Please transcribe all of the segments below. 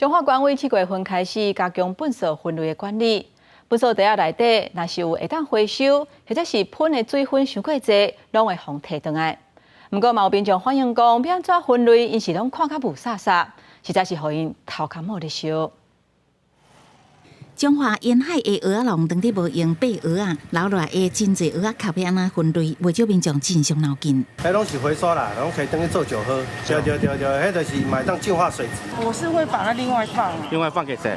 彰化縣為7月份開始加強糞埽分類的管理。糞埽袋仔內底若是有會當回收，或者是噴的水分傷過濟，攏會予提轉來。毋過嘛有民眾反映講，欲按怎分類，𪜶是攏看較霧煞煞，實在是予𪜶頭殼毛咧燒。彰化沿海的蚵仔農當佇無閒掰蚵仔，留落來的真濟蚵仔殼欲按怎分類，袂少民眾真傷腦筋。彼攏是回收啦，攏提轉去做石膏。對對對對，彼就是嘛會當淨化水質。我是會把它另外放。另外放給誰？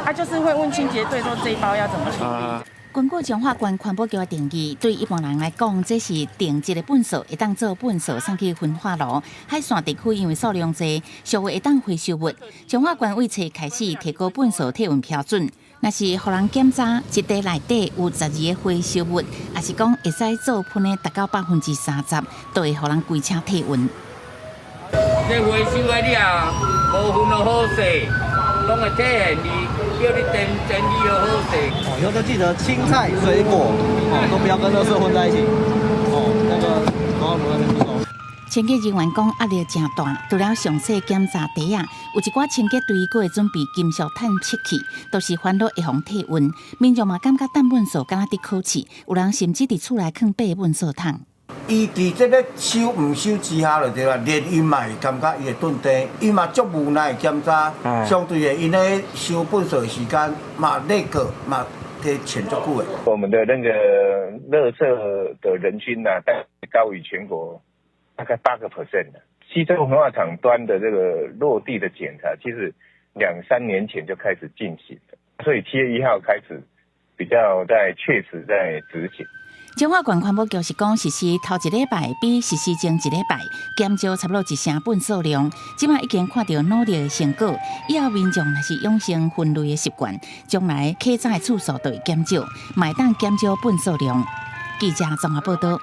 啊，就是會問清潔隊說這一包要怎麼處理。根據彰化縣環保局的定義，對一般人來講，這是定質的糞埽，會當做糞埽送去焚化爐。海線地區因為數量濟，屬於會當回收物。彰化縣為冊開始提高糞埽提運標準，若是予人檢查一袋內底有12個回收物，抑是講會使做噴的達到30%，就會予人規車退運。這回收的你啊，無分好勢，攏會體現你叫你整整理好好勢。哦，以後就記得青菜、水果哦，都不要跟垃圾混在一起。哦，那個農藥那邊不收。清潔人員講壓力誠大，除了詳細檢查袋仔，有一寡清潔隊閣會準備金屬探測器，都是煩惱會予退運。民眾嘛感覺擲糞埽敢若佇考試，有人甚至佇厝內囥八個糞埽桶。伊佇這個收毋收之下就對啦，連伊嘛會感覺伊會頓地，伊嘛足無奈檢查，相對的，𪜶咧收糞埽的時間嘛累過嘛提前足久的。我們的那個垃圾的人均啊，大概高於全國大概8% 的。吸收焚化廠端的這個落地的檢查，其實兩三年前就開始進行了，所以7月1號開始比較在確實在執行。彰化縣環保局是講，實施頭一禮拜比實施前一禮拜減少差不多一成糞埽量。這馬已經看著努力的成果，以後民眾若是養成分類的習慣，將來客棧的次數就會減少，嘛會當減少糞埽量。記者綜合報道。